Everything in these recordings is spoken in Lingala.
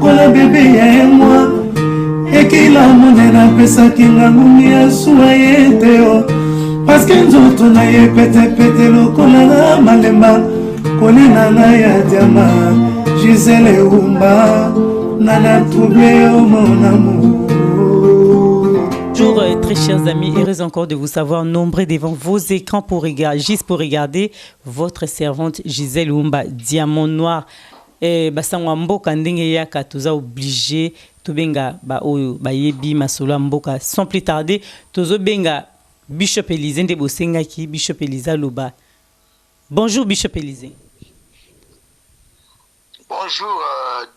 Lokola bebe ya emwa ekila monene apesaki nga ngungi ya suwa ye te o paske nzoto na ye petepete lokola na malemba kolina na ya diama Gisele Umba nana trouble yo mon amour. Bonjour très chers amis, heureuse encore de vous savoir nombreux devant vos écrans pour regarder, juste pour regarder votre servante Gisèle Umba, diamant noir. Eh, basango ya mboka ndenge eyaka, toza obligé tobenga baoyo bayebi masolo ya mboka. Sans plus tarder, tozobenga Bishop Élysée nde bosengaki Bishop Élysée aloba. Bonjour Bishop Élysée. Bonjour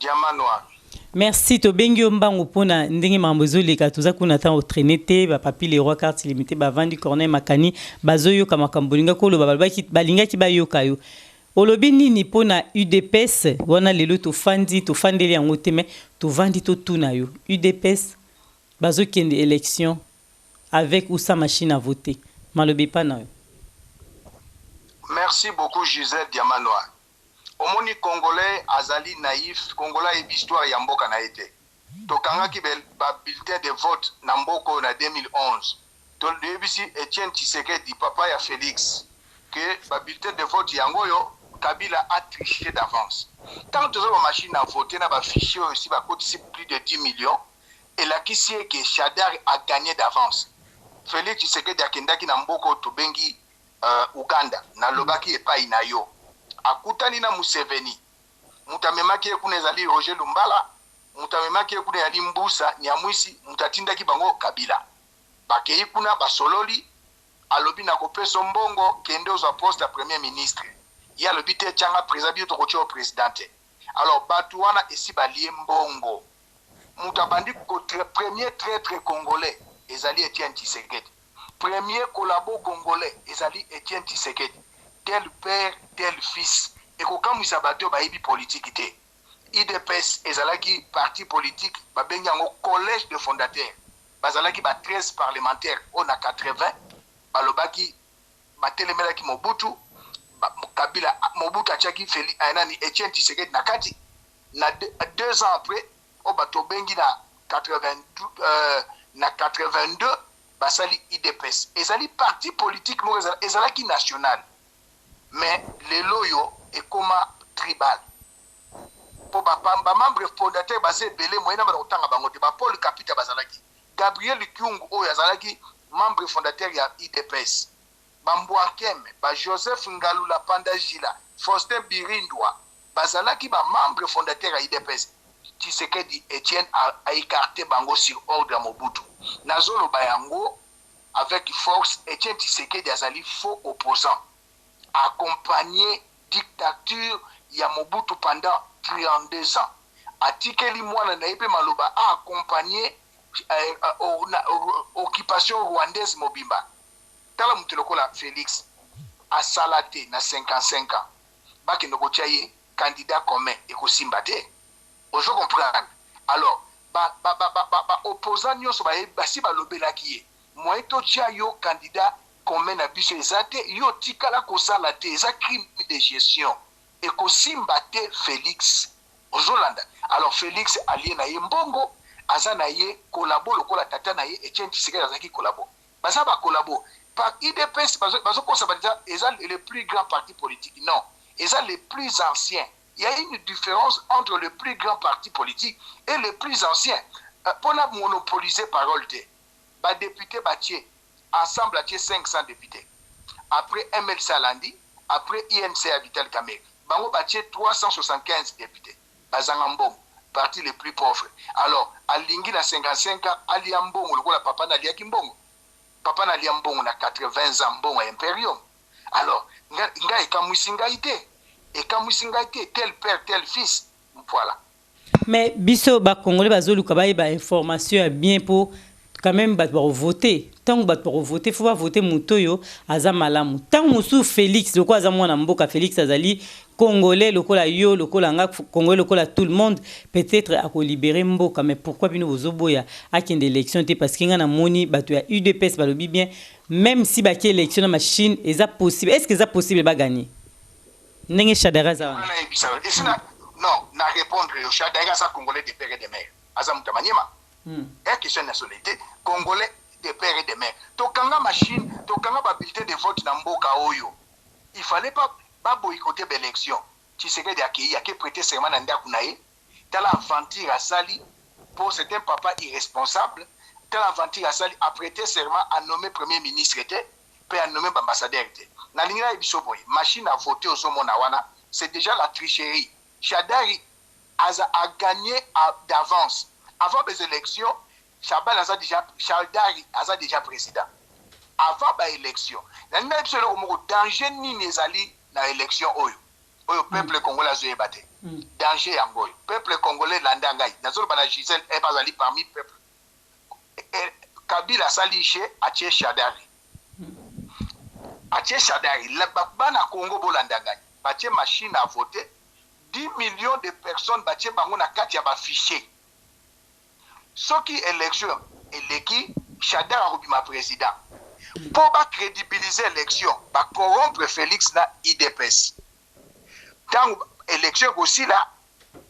Diamant Noir. Merci, tobengi yo mbangu mpona ndenge makambo ezoleka. Toza kuna ntango traîner te. Bapapi Leroy carte limité bavandi, Corneille Makani bazoyoka makambo olingaki oloba. Balobaki balingaki bayoka yo olobi nini mpona UDPS wana. Lelo tofandi, tofandeli yango te, mais tovandi totuna yo: UDPS bazokende élection avec ou sans machine à voter? Malobi epa na yo. Merci beaucoup Gisèle Diamant Noir. Omoni, Congolais azali naïf, Congolais ayebi histoire ya mboka na ye te. Tokangaki ba bulletin de vote na mboka oyo na 2011. Toyebisi Etienne Tshisekedi, papa ya Félix, ke ba bulletin de vote yango oyo, Kabila a triché d'avance. Ntango toza ba machine à voter na ba fichier oyo esi bakotisi plus de 10 millions, elakisi ye ke Shadary a gagné d'avance. Félix Tshisekedi akendaki na mboka oyo tobengi Uganda. Nalobaki epai na yo, akutani na Museveni. Moto amemaki ye kuna ezali Roger Lumbala, moto amemaki ye kuna ezali Mbusa Nyamwisi, moto atindaki bango Kabila. Bakei kuna, basololi, alobi: "Nakopesa mbongo, kende ozwa poste ya premier ministre." Ye alobi: "Te, tianga président, biso tokotia yo président te." Alors bato wana esi balie mbongo. Moto abandi premier traître congolais ezali Etienne Tshisekedi, premier collabo congolais ezali Etienne Tshisekedi. Tel père, tel fils. Ekokamwisa bato oyo bayebi politike te. UDPS ezalaki parti politique, babengi yango collège de fondateur. Bazalaki ba 13 parlementaire oyo na 80 balobaki, batelemelaki Mobutu. Kabila, Mobutu atiaki nani, Etienne Tshisekedi na kati. Na 2 ans après, oyo bato obengi na 82, na 82 basali UDPS. Ezali parti politique moko ezalaki national, mais lelo oyo ekoma tribal, mpo bamembre fondateur baza ebele, moyena bana kotanga bango te. Bapaul Kapita bazalaki, Gabriel Kyungu oyo azalaki membre fondateur ya UDPS, Bambwankeme, Bajoseph Ngalula Pandajila, Faustin Birindwa, bazalaki bamembre fondateur ya UDPS. Tshisekedi Etienne aécarté bango sur ordre ya Mobutu. Nazoloba yango avec force: Etienne Tshisekedi azali faux opposant, accompagné dictature ya Mobutu pendant 32 ans. Atikeli mwana na ye mpe maloba aaccompagné occupation rwandaise mobimba. Tala moto lokola Félix, asala te na 55 ans, bakende kotia ye candidat commun, ekosimba te. Ozo comprendre? Alors baopposant nyonso basi balobelaki ye: moyen totia yo candidat commun na biso eza te, yo tikala kosala te, eza crime de gestion, ekosimba te. Félix, ozolanda? Alors Félix alie na ye mbongo, aza na ye collabo lokola tata na ye Etienne Tshisekedi azalaki collabo. Baza bacollabo par UDPS. Bazokosa baza eza le plus grand parti politique. Non, eza le plus ancien. Il y a une différence entre le plus grand parti politique et le plus ancien. Mpona monopoliser parole te, badéputé batie ensemble, atie 500 députés, après MLC alandi, après UNC ya Vital Kamerhe, bango batie 375 députés. Bazanga mbongo, parti le plus pauvre. Alors alingi na 55 ans alia mbongo lokola papa na aliaki mbongo. Papa na alia mbongo na 80 ans, mbongo ya imperium. Alors ngai ekamwisi ngai te, ekamwisi ngai te. Tel père, tel fils, voilà. Mais biso bacongolais bazoluka bayeba information ya bien, mpo quand même bato bakovote. Ntango bato bakovote, faut bavote moto oyo aza malamu. Ntango mosusu Félix, lokola aza mwana mboka, Félix azali Congolais lokola yo, lokola nga, Congolais lokola tout le monde, peut-être akolibérer mboka. Mais pourquoi bino bozoboya akende élection te? Parce que nga namoni bato ya UDPS balobi bien, même si baki élection na machine, eza possible. Est ce que eza possible bagagner ndenge Shadary aza wana? Non, na répondre yo. Shadary aza Congolais de père et de mère, aza moto ya Manyema. Ya question ya nationalité, Congolais de père et de mère. Tokanga machine, tokanga babulletin de vote na mboka oyo. Il fallait pas baboycotter baélection. Tshisekedi akei, ake prêter serment na ndako na ye. Tala aventure asali, po c'est un papa irresponsable. Tala aventure asali, aprêter serment, anommé premier ministre te, mpe anommé baambassadeur te. Nalingi nayebi biso boye, machine à voter ozomona wana, c'est déjà la tricherie. Shadary aza a gagné d'avance avant les élections. Chaban aza déjà, Shadary aza déjà président avant baélection. Nalingi nayebi biso eloko moko: danger nini ezali na élection oyo peuple congolais azoyeba te? Danger yango oyo, peuple congolais, landa ngai, nazoloba na Gisele ep azali parmi peuple. Kabila asali je atie Shadary, atie Shadary. Bana Congo, bolanda ngai, batie machine à voter, 10 millions de personnes batie bango na kati ya bafichier. Soki élection eleki, Shadary akobima président. Mpo bacrédibiliser élection, bacorrompre Félix na UDPS. Ntango élection ekosila,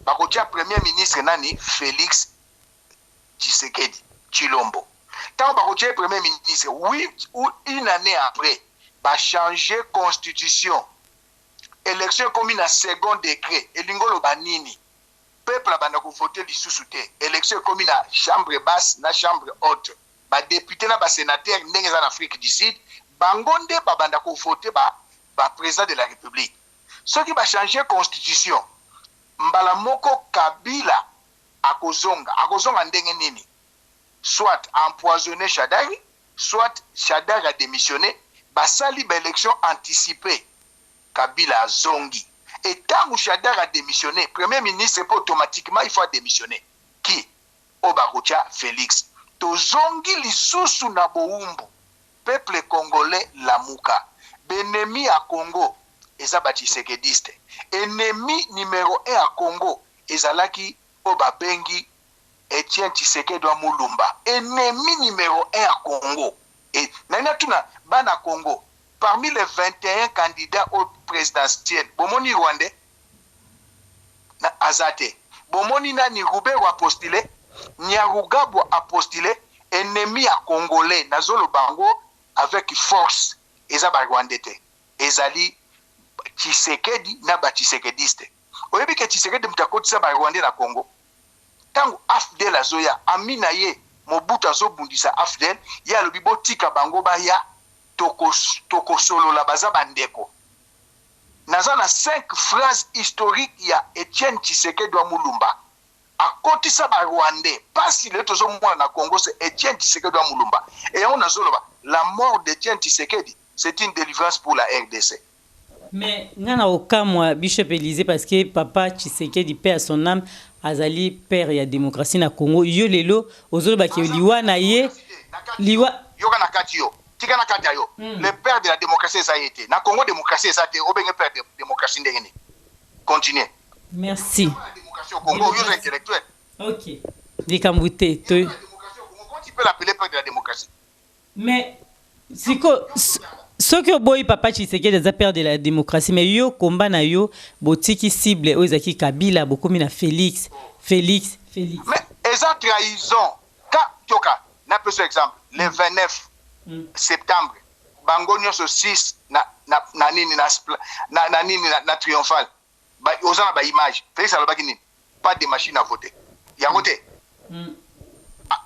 bakotia premier ministre nani? Félix Tshisekedi Tshilombo. Ntango bakotia premier ministre, oui, ou une année après, bachange constitution, élection ekomi na second degré. Elingi oloba nini? Peuple abanda kovote lisusu te. Élection ekomi na chambre basse na chambre haute, badéputé na basénateur, ndenge eza na Afrique du Sud. Bango nde babanda kovote baprésident de la République. Soki bachange constitution, mbala moko Kabila akozonga. Akozonga ndenge nini? Soit empoisonné Shadary, soit Shadary adémissionné, basali baélection anticipée, Kabila azongi. Et ntango Shadary adémissionné, premier ministre mpe automatiquement il faut adémissionner. Ki oyo bakotia? Félix. Tozongi lisusu na bowumbu. Peuple congolais, lamuka. Baennemi ya Congo eza batshisekediste. Ennemi numéro 1 ya Congo ezalaki oyo babengi Etienne Tshisekedi wa Mulumba, ennemi numéro 1 ya Congo. E nani natuna bana Congo, parmi les 21 candidats au présidentiel, bomoni rwandais na aza te? Bomoni nani? Ruberwa apostule, Nyarugabo apostule. Ennemi ya Congolais, nazoloba yango avec force, eza barwandais te, ezali Tshisekedi na batshisekediste. Oyebi ke Tshisekedi moto akotisa barwandais na Congo. Ntango AFDL azoya, ami na ye Mobutu azobundisa AFDL, ye alobi: "Botika bango baya, tokosolola, baza bandeko." Naza na 5 phrase historique ya Etienne Tshisekedi wa Mulumba. Akotisa barwandais. Mpasi lelo tozomona na Congo, c'est Etienne Tshisekedi wa Mulumba. E yango nazoloba, la mort d'Etienne Tshisekedi, c'est une délivrance pour la RDC. Mais nga na okamwa, Bishop Élysée, parce que papa Tshisekedi, paix à son âme, azali père ya démocratie na Congo. Yo lelo ozolobaki liwa na ye, liwa Yoka na kati yo, tika na kati ya yo. Le père de la démocratie eza ye te. Na Congo démocratie eza te. Obenge père de démocratie ndenge nini? Continue. Merci. Démocratie au Congo, yo intellectuel. Ok, likambo te to. Comment tu peux l'appeler père de la démocratie? Mais siko soki oboyi papa Tshisekedi aza père de la démocratie, mais yo komba na yo, botiki cible oyo ezalaki Kabila, bokomi na Félix, Félix, Félix. Mais eza trahison ka. Toka napesa exemple: le 29 septembre, bango nyonso 6 na nini, na nini, na Triomphal. Oza na baimage. Félix alobaki nini? Pas de machine à voter. Yango te.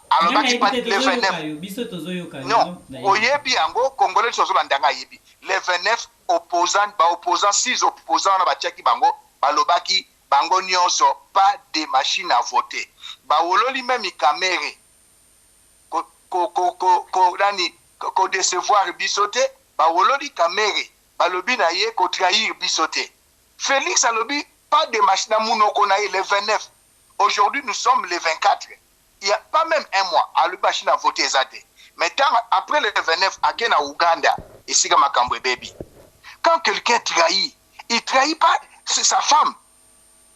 Alobaki pas le 29. Non, oyebi yango, Congolais nyonso azolandanga ayebi. Le 29, opposant, baopposant, 6 opposant wana batiaki bango, balobaki bango nyonso: "Pas de machine à voter." Bawololi même Kamerhe nani kodécevoir biso te. Bawololi Kamerhe, balobi na ye kotrahir biso te. Félix alobi pas de machine na munoko na ye le 29. Aujourd'hui nous sommes le 24, il y a pas même un mois, alobi machine à voter eza te. Mais tant après le 29, ake na Uganda, esika makambo ebebi. Quand quelqu'un trahit, il trahit pas sa femme,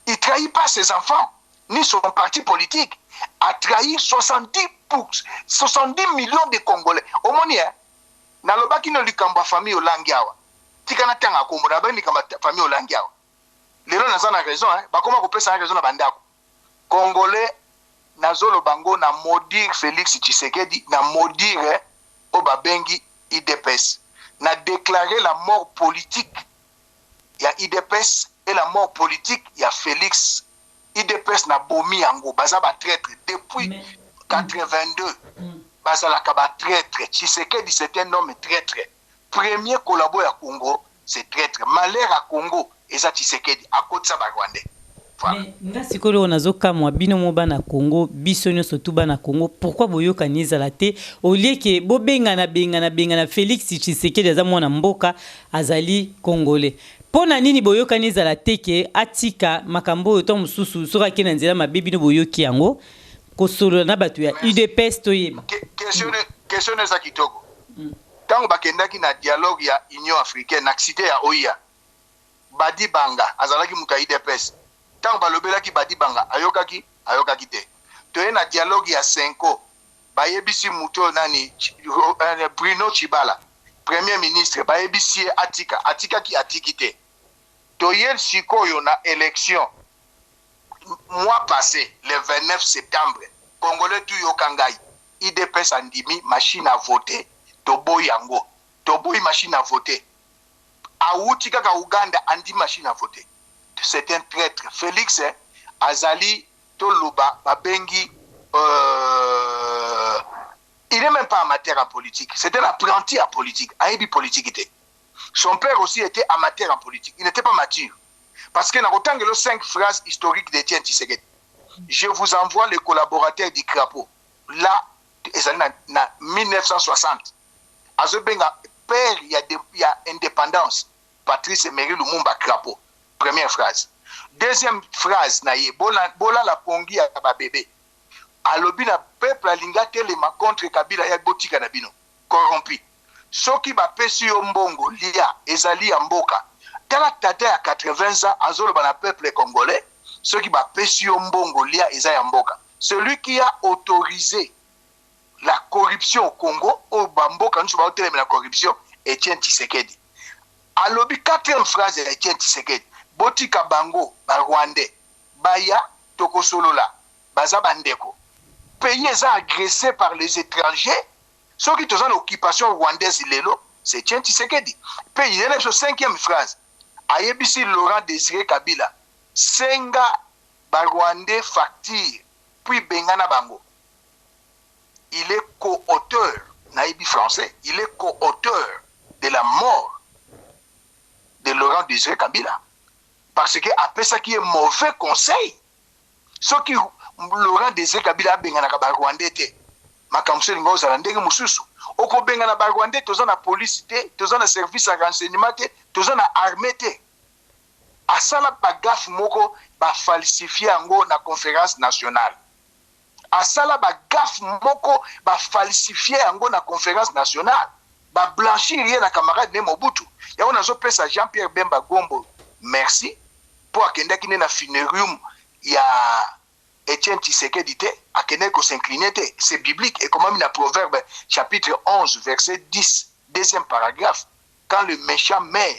il trahit pas ses enfants ni son parti politique, a trahi 70 millions de Congolais. Omoni, eh? Nalobaki no likambo ya famille Olangi awa. Tika natanga kombo, nalobaki likambo ya famille Olangi awa. Lelo naza na raison, hein? Bakoma kopesa na raison na bandako. Congolais, nazoloba ngo na maudire Félix Tshisekedi, na maudire oyo babengi UDPS, na déclarer la mort politique ya UDPS et la mort politique ya Félix. UDPS na bomi yango, baza batraître depuis 82. Bazalaka batraître. Tshisekedi, c'est un homme traître. Premier collabo ya Congo, c'est traître. Malheur ya Congo eza Tshisekedi, akotisa Barwandais. Voilà. Nga sikoyo oyo nazokamwa, bino mo bana Congo, biso nyonso tu bana Congo, pourquoi boyokani ezala te? Olie ke bobengana, bengana, bengana Félix Tshisekedi, aza mwana mboka, azali Congolais. Mpo na nini boyokani ezala te ke atika makambo oyo? To mosusu soki ake na nzela mabe, bino boyoki yango, kosolola na bato ya UDPS, toyeba. Question eza kitoko. Ntango bakendaki na dialogue ya Union africaine na cité ya OUA, Badi Banga azalaki moto ya UDPS. Ntango balobelaki Badi Banga, ayokaki? Ayokaki te. Toye na dialogue ya CENCO, bayebisi moto oyo nani, Bruno Tshibala, premier ministre, bayebisi ye atika. Atikaki? Atiki te. Toye sikoyo na élection mois passé, le 29 septembre. Congolais tu yoka ngai, UDPS andimi machine à voter, toboyi yango, toboyi machine à voter. Awuti kaka Uganda, andimi machine à voter. C'est un traître, Félix. Azali, toloba, babengi, il n'est même pas amateur en politique, c'est un apprenti en politique. Ayebi politique te. Son père aussi était amateur en politique, il n'était pas mature. Parce que nakotangelo cinq phrases historiques d'Étienne Tshisekedi. Je vous envoie les collaborateurs du crapaud. Là ezali na 1960, azobenga père ya indépendance Patrice Emery Lumumba crapaud, première phrase. Deuxième phrase na ye: bolala pongi ya babebe. Alobi na peuple alingi atelema contre Kabila ya botika na bino corrompu, soki bapesi yo mbongo, lia, ezali ya mboka. Tala tata ya 80 ans azoloba na peuple congolais: soki bapesi yo mbongo, lia, eza ya mboka. Celui qui a autorisé la corruption au Congo, oyo bamboka nyonso baotelemela corruption, Etienne Tshisekedi. Alobi, quatrième phrase ya Etienne Tshisekedi: botika bango Barwandais baya, tokosolola, baza bandeko. Pays eza agressé par les étrangers. Soki toza na occupation rwandaise lelo, c'est Etienne Tshisekedi. Mpe ye na biso, cinquième phrase, ayebisi Laurent Désiré Kabila: senga Barwandais facture, puis bengana bango. Il est co-auteur, nayebi français, il est co-auteur de la mort de Laurent Désiré Kabila, parce que apesaki ye mauvais conseil. Soki Laurent Désiré Kabila abenganaka Barwandais te, makambo so elingi ozala ndenge mosusu. Okobengana Barwandais, toza na polise te, toza na service ya renseignement te, toza na armée te. Asala bagaffe moko, bafalsifie yango na conférence nationale. Asala bagaffe moko, bafalsifie yango na conférence nationale, bablanchir ye na camarade ne Mobutu. Yango nazopesa Jean Pierre Bemba Gombo merci, mpo akendaki nde na funérarium ya Etienne Tshisekedi te, akendaki kos'incliner te. C'est biblique, ekomami na Proverbe chapitre 11 verset 10, deuxième paragraphe: quand le méchant meurt,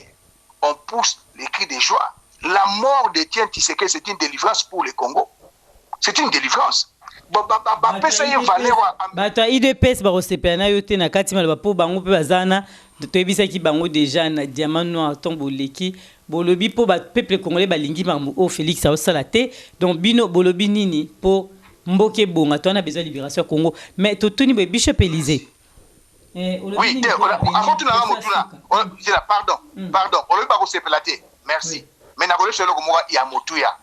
on pousse les cris de joie. La mort d'Etienne Tshisekedi, c'est une délivrance pour le Congo, c'est une délivrance. Bapesa ye valeur. Bato ya UDPS bakosepela na yo te na kati maloba, mpo bango mpe baza na, toyebisaki bango déjà na Diamant Noir, ntongo boleki, bolobi mpo bapeuple congolais balingi makambo oyo Félix aosala te. Donc bino bolobi nini mpo mboka ebonga? To wana besoin libération ya Congo. Mais totuni boye, bishop Élysée. Oui, te, avant tunanga motuna, pardon, pardon, olobi bakosepela te, merci, mais nakolebisa eloko moko ya motuya.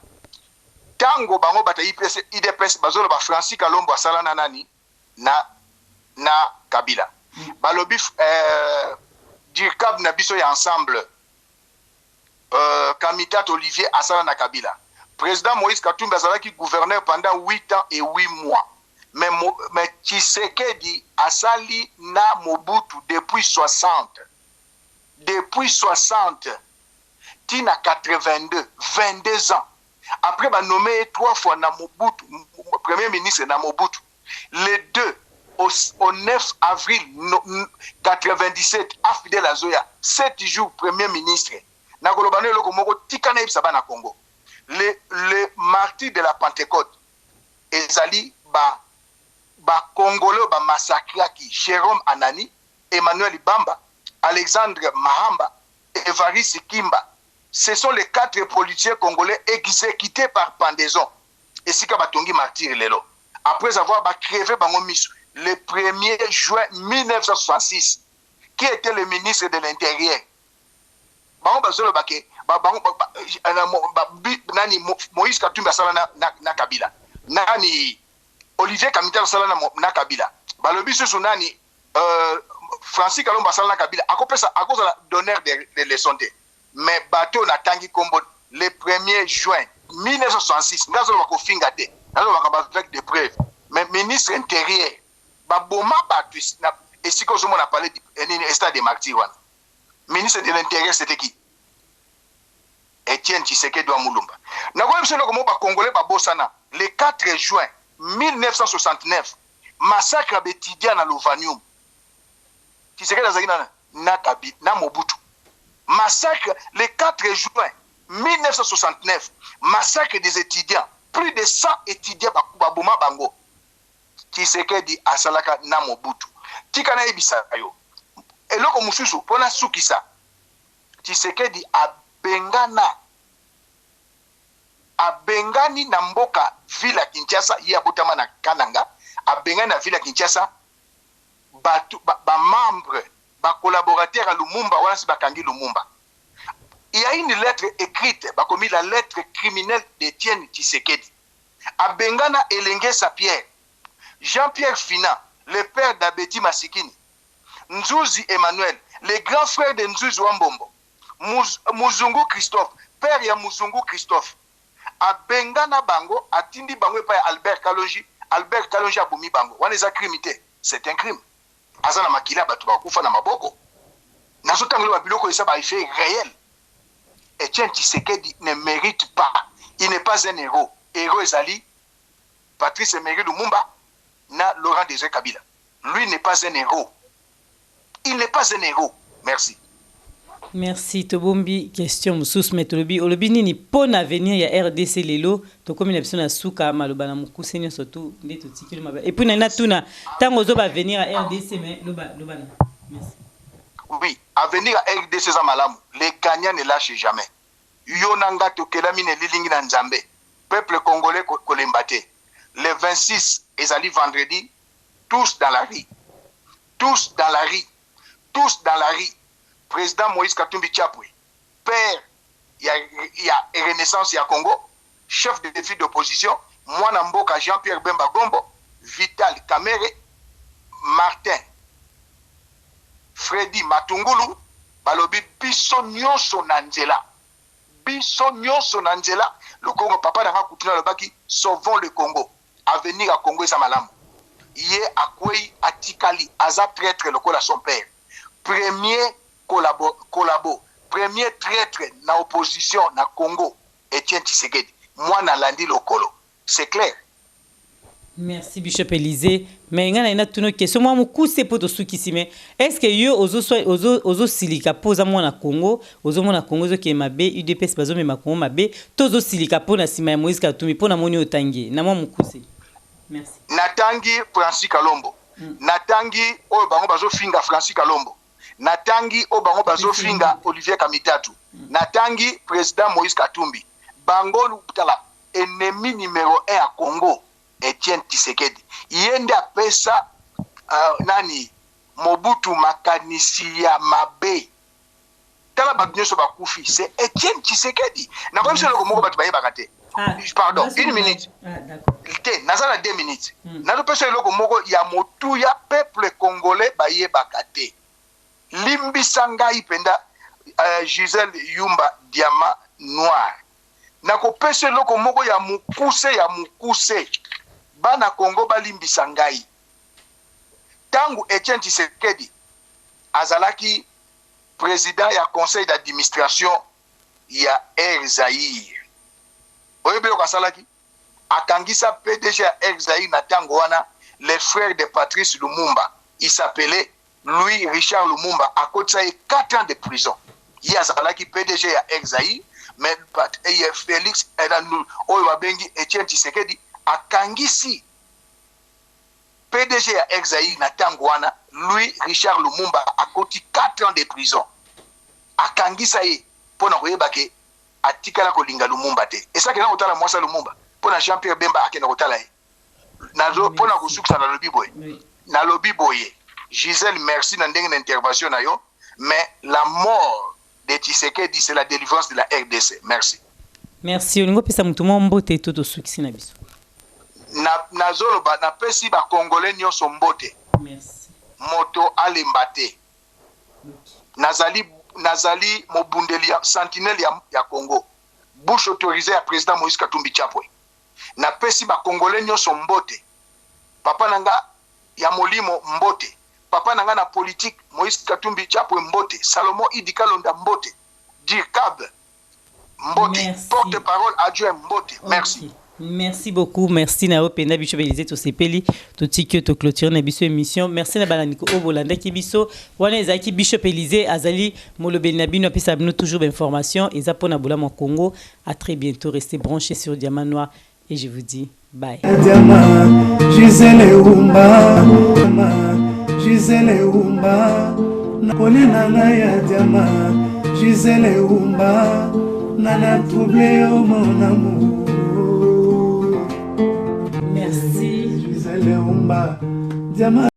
Ntango bango bato ya UDPS bazoloba Francis Kalombo asala na nani, na Kabila, balobi dircab na biso ya Ensemble, Kamitatu Olivier, asala na Kabila. Président Moïse Katumbi azalaki gouverneur pendant 8 ans et 8 mois. Mais Tshisekedi asali na Mobutu depuis 60, depuis 60 tina 82, 22 ans. Après banommé ye trois fois na Mobutu premier ministre na Mobutu. Les deux au 9 avril 97, AFDL azoya 7 jours premier ministre. Nakoloba no eloko moko, tika nayebisa bana Congo. Le martyr de la Pentecôte ezali ba Congolais oyo ba massacraki Jerome Anani, Emmanuel Bamba, Alexandre Mahamba, Evariste Kimba. Ce sont les 4 policiers congolais executés par pendaison esika batongi martyr lelo après avoir ba crever bango miso le 1er juin 1966. Qui était le ministre de l'Intérieur? Bango bazoloba ke ba, bango, ba, ba, na, ba, bi, nani, Mo, Moïse Katumbi asala na, na, na Kabila, nani Olivier Kamitatu asala na, na Kabila, balobi susu nani Francis Kalombo asala na Kabila, akopesa, akozala donneur de leçon te. Mais bato natangi kombo le 1er juin 1966, nga azoloba kofinga te, nazolobaka ba avec des preuves. Mais ministre intérieur baboma bato na esika ozomona palais nini stade des martyrs wana. Ministre de l'Intérieur, c'était qui? Etienne Tshisekedi wa Mulumba. Nakoyebisa eloko moko ba Congolais babosana, le 4 juin 1969, massacre ya b'étudiants na Lovanium. Tshisekedi azalaki na na Kabila na Mobutu. Massacre le 4 juin 1969, massacre des étudiants, plus de 100 étudiants baboma bango. Tshisekedi asalaka na Mobutu. Tika nayebisa yo eloko mosusu mpona sukisa. Tshisekedi abengana, abengani na mboka ville ya Kinshasa, ye abotama na Kananga, abengani na ville ya Kinshasa bato ba membre, ba collaborateur ya Lumumba wana si bakangi Lumumba. Il y a une lettre écrite, bakomi la lettre criminelle d'Etienne Tshisekedi. Abengana Elengesa Pierre, Jean-Pierre Fina, le père d'Abeti Masikini, Nzuzi Emmanuel, le grand frère de Nzuzi Wambombo, Muzungu Christophe, père ya Muzungu Christophe. Abengana bango, atindi bango epai ya Albert Kalonji, Albert Kalonji abomi bango. Wana eza crime te, c'est un crime. Aza na makila bato bakufa na maboko. Nazotangela ba biloko eza ba effet réel. Etienne Tshisekedi ne mérite pas. Il n'est pas un héros. Héros ezali Patrice Emery Lumumba na Laurent Désiré Kabila. Lui n'est pas un héros. Il n'est pas un héros. Merci. Merci tobombi question mosusu mais tolobi olobi nini mpo na avenir ya RDC lelo tokomi na biso na suka maloba na mokuse nyonso tu nde totikeli mabe et puis na natuna ntango ozoba avenir ya RDC mais loba loba na merci. Oui, avenir ya RDC eza malamu. Les gagnants ne lâchent jamais. Yo na nga tokelami na elilingi na Nzambe. Peuple congolais kolemba te. Le 26 ezali vendredi, tous dans la rue. Tous dans la rue. Tous dans la rue. Président Moïse Katumbi Chapwe, père ya Renaissance ya Congo, chef de file d'opposition, mwana mboka Jean-Pierre Bemba Gombo, Vital Kamerhe, Martin Freddy Matungulu, balobi biso nyonso na nzela. Biso nyonso na nzela. Le Congo, papa nanga kutuna alobaki sauvons le Congo. Avenir ya Congo eza malamu. Ye akwei atikali aza traître lokola son père. Premier collabo, premier traître na opposition na Congo, Etienne Tshisekedi. Mwana landi lokolo. C'est clair. Merci Bishop Élysée. Mais nga na tuna question moi mokuse po tosukisi, mais est-ce que yo ozo ozo silika po oza mwana Congo, ozo mona Congo ezo mabe, UDPS bazo mema Congo mabe, to ozo silika po na sima ya Moïse Katumbi po na moni otangi na mwa mokuse? Merci. Natangi Francis Kalombo. Natangi oyo bango bazo finga Francis Kalombo. Natangi oyo bango bazo finga Olivier Kamitatu. Natangi président Moïse Katumbi. Bango tala ennemi numéro 1 à Congo, Etienne Tshisekedi. Ye nde apesa nani Mobutu makanisi ya mabe. Tala bato nyonso bakufi, c'est Etienne Tshisekedi. Nakoyebisa eloko moko bato bayebaka te. Ah, pardon, une minute. Ah, d'accord. Te, naza na 2 minutes. Nazopesa eloko moko ya motuya peuple congolais bayebaka te. Limbisa ngai mpenza Gisèle Yumba Diamant Noir. Nakopesa eloko moko ya mokuse ya mokuse. Bana Congo balimbisa ngai. Tangu Etienne Tshisekedi azalaki président ya conseil d'administration ya Air Zaïre, oyebi eloko asalaki? Akangisa PDG ya Air Zaïre na tango wana, le frère de Patrice Lumumba, il s'appelait Louis Richard Lumumba, akotisa ye 4 ans de prison. Ye azalaki PDG ya Air Zaïre, mais Felix oyo babengi Etienne Tshisekedi akangisi PDG ya Air Zaïre na tango wana, Louis Richard Lumumba akoti 4 ans de prison. Akangisa ye pona koyeba ke atikala kolinga Lumumba te. Esi akenda kotala mwasi ya Lumumba pona Jean Pierre Bemba akenda kotala ye. Nazo pona kosukisa nalobi boye. Nalobi boye Gisèle merci na ndenge na intervention na yo mais la mort de Tshisekedi c'est la delivrance de la rdc. Merci. Merci olingi opesa mutu moko mbote to tosukisi na biso? Na nazoloba napesi ba congolais nionso mbote. Merci. Moto alemba te. Nazali nazali mobundeli ya sentinelle ya, ya Congo. Bouche autorisee ya president Moïse Katumbi Chapwe. Napesi ba congolais nionso mbote. Papa na nga ya molimo mbote. Papa na nga na politique Moïse Katumbi Chapwe mbote. Salomon Idi Kalonda mbote. Dircab mbote. Porte parole adjoint mbote. Merci. Merci beaucoup, merci na yo penda biso Belize tosepeli totiki yo to clôturer na biso émission. Merci na balandi oyo bolandaki biso. Wana ezalaki Bishop Elysée azali molobeli na bino apesa bino toujours ba information eza pona bolamu ya Congo. À très bientot, restez branchés sur Diamant Noir et je vous dis bye. Diamant, Gisèle Umba, Gisèle Umba, nakoli na ngai ya diamant, Gisèle Umba, nana trouble yo mon amour. Merci. Gisèle Umba, diamant.